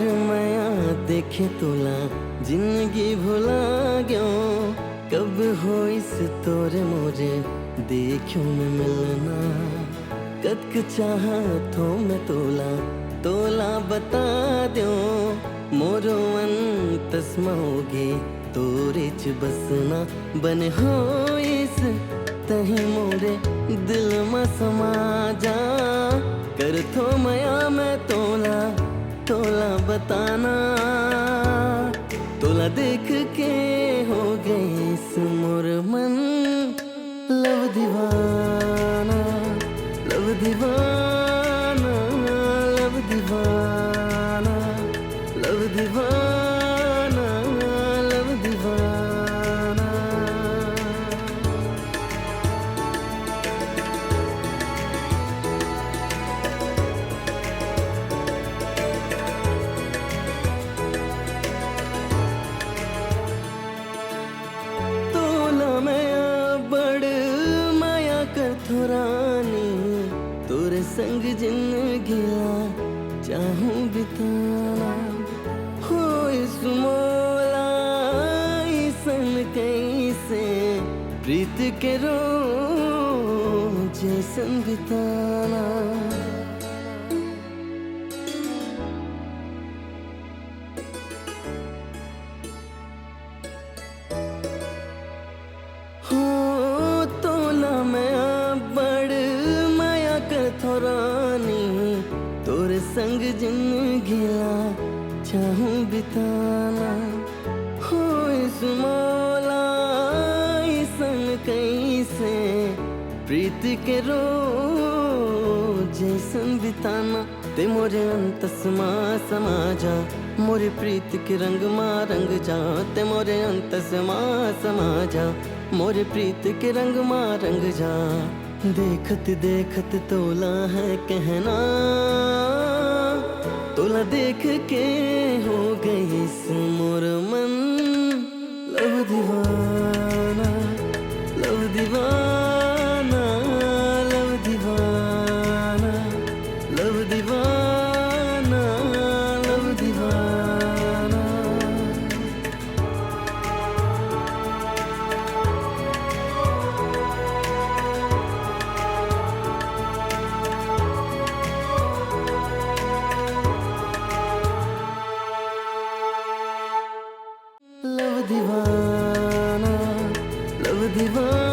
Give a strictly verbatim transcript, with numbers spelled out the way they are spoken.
मया देखे तोला, जिंदगी भुला गयो। कब होइस तोरे मोरे, देखियो मैं मिलना। कतक चाहत हो मैं तोला, तोला बता दो। मोरो अंतस म होगे तोरेच बसना। बने होइस तही मोरे दिल म समा जा। करथो मया मैं तोला, तोला बताना। तोला देख के हो गइस मोर मन लव दीवाना, लव दीवाना, लव दीवाना, लव दीवाना, लव दीवाना। तोला मैं अब्बड़ मया करथों रानी, तोरे संग जिंदगी ला चाहूं बिताना। होइस मोला अइसन कइसे, प्रीत के रोग जइसन बिताना। हो तोला मैं अब्बड़ मया करथों रानी, तोरे संग जिंदगी ला चाहूं बिताना। होइस मोला अइसन कइसे, प्रीत के रोग जइसन बिताना। ते मोरे अंतस मा समा जा, मोरे प्रीत के रंग मा रंग जा। ते मोरे अंतस मा समा जा, मोरे प्रीत के रंग मा रंग जा। देखत देखत तोला है कहना, तोला देख के हो गइस मोर मन लव दीवाना, लव दीवाना, लव दीवाना, लव दीवाना, लव दीवाना। लव दीवाना, लव दीवाना।